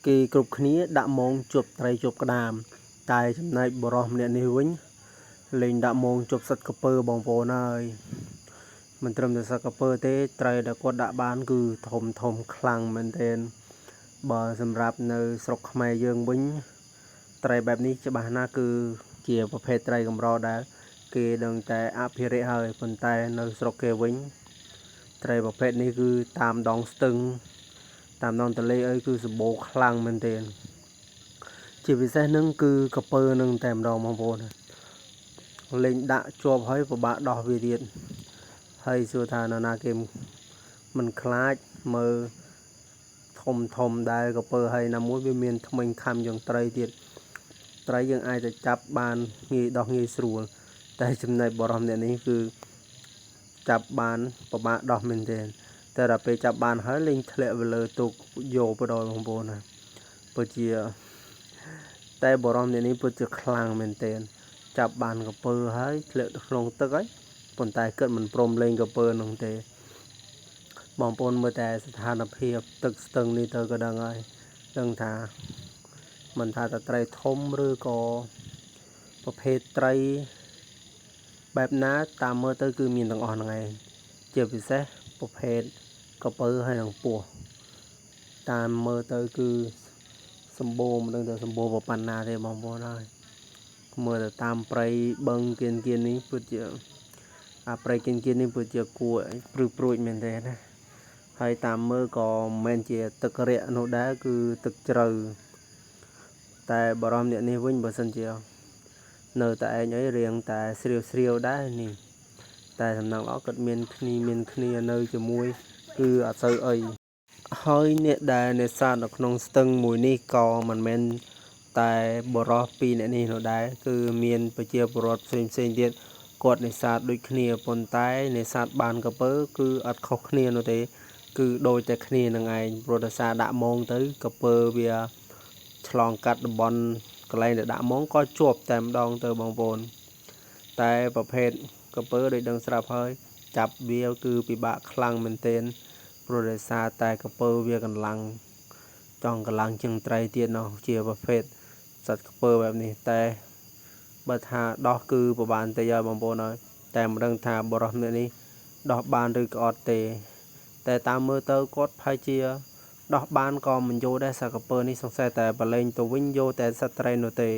គេគ្រប់គ្នាដាក់មងជាប់ត្រីជាប់ក្តាម តែចំណែកបុរសម្នាក់នេះវិញលេងដាក់មងជាប់សត្វក្រពើបងប្អូនហើយមិនត្រឹមតែសត្វក្រពើទេត្រីដែលគាត់ដាក់បានគឺធំធំខ្លាំងមែនទែនបើសម្រាប់នៅស្រុកខ្មែរយើងវិញត្រីបែបនេះច្បាស់ណាស់គឺជាប្រភេទត្រីកម្រដែលគេដឹងតែអភិរក្សហើយប៉ុន្តែនៅស្រុកគេវិញត្រីប្រភេទនេះគឺតាមដងស្ទឹងតាមដងទន្លេអីគឺសម្បូរខ្លាំងមែនទែនជាពិសេសនឹងគឺក្រពើនឹងតែម្ដងបងប្អូនលេងដាក់ជាប់ហើយពិបាកដោះវាទៀតហើយសួរថានរណាគេមិនខ្លាចមើលធំធំដែរក្រពើហើយណាមួយវាមានធ្មេញខំយ៉ាងត្រីទៀតត្រីយើងអាចទៅចាប់បានងាយដោះងាយស្រួលតែចំណែកបរិសម្នាក់នេះគឺចាប់បានពិបាកដោះមែនទែនតែដល់ពេលចាប់បានហើយលេងធ្លាក់វាលើទូកយកទៅដល់បងប្អូនណាពិតជាតែបរិសម្នាក់នេះពិតជាខ្លាំងមែនទែនចាប់បានក្រពើហើយធ្លាក់ទៅក្នុងទឹកហើយប៉ុន្តែគិតមិនព្រមលេងក្រពើនោះទេបងប្អូនមើលតែស្ថានភាពទឹកស្ទឹងនេះទៅក៏ដឹងហើយដឹងថាមិនថាតែត្រីធំឬក៏ប្រភេទត្រីបែបណាតាមមើលទៅគឺមានទាំងអស់ហ្នឹងឯងជាពិសេសប្រភេទក្រពើហើយនិងពស់តាមមើលទៅគឺសម្បូរមិនដឹងថាសម្បូរប៉ុណ្ណាទេបងប្អូនហើយមើលទៅតាមព្រៃបឹងគៀនគៀននេះពិតជាអាព្រៃគៀនគៀននេះពិតជាគួរឲ្យព្រឺព្រួចមែនទេណាហើយតាមមើលក៏មិនមែនជាទឹករាក់នោះដែរគឺទឹកជ្រៅតែបរមអ្នកនេះវិញបើសិនជានៅតែឯងអីរៀងតែស្រាវស្រាវដែរនេះតែសំណាងល្អគាត់មានគ្នានៅជាមួយគឺអត់សូវអីហើយអ្នកដែលនេសាទនៅក្នុងស្ទឹងមួយនេះក៏មិនមែនតែបរោះពីរអ្នកនេះនោះដែរគឺមានប្រជាពលរដ្ឋផ្សេងផ្សេងទៀតគាត់នេសាទដូចគ្នាប៉ុន្តែនេសាទបានក្រពើគឺអត់ខុសគ្នានោះទេគឺដូចតែគ្នានឹងឯងព្រោះដោយសារដាក់មងទៅក្រពើវាឆ្លងកាត់តំបន់កន្លែងដែលដាក់មងក៏ជាប់តែម្ដងទៅបងប្អូនតែប្រភេទក្រពើដូចដឹងស្រាប់ហើយចាប់វាគឺពិបាកខ្លាំងមែនទែនព្រោះដោយសារតែក្រពើវាកម្លាំងចង់កម្លាំងជាងត្រីទៀតនោះជាប្រភេទសត្វក្រពើបែបនេះតែបើថាដោះគឺពិបាកបន្តិចហើយបងប្អូនហើយតែមិនដឹងថាបរិសម្នាក់នេះដោះបានឬក៏អត់ទេតែតាមមើលទៅគាត់ប្រហែលជាដោះបានក៏មិនយកដែរសត្វក្រពើនេះសង្ស័យតែប្រឡែងទៅវិញយកតែសត្វត្រីនោះទេ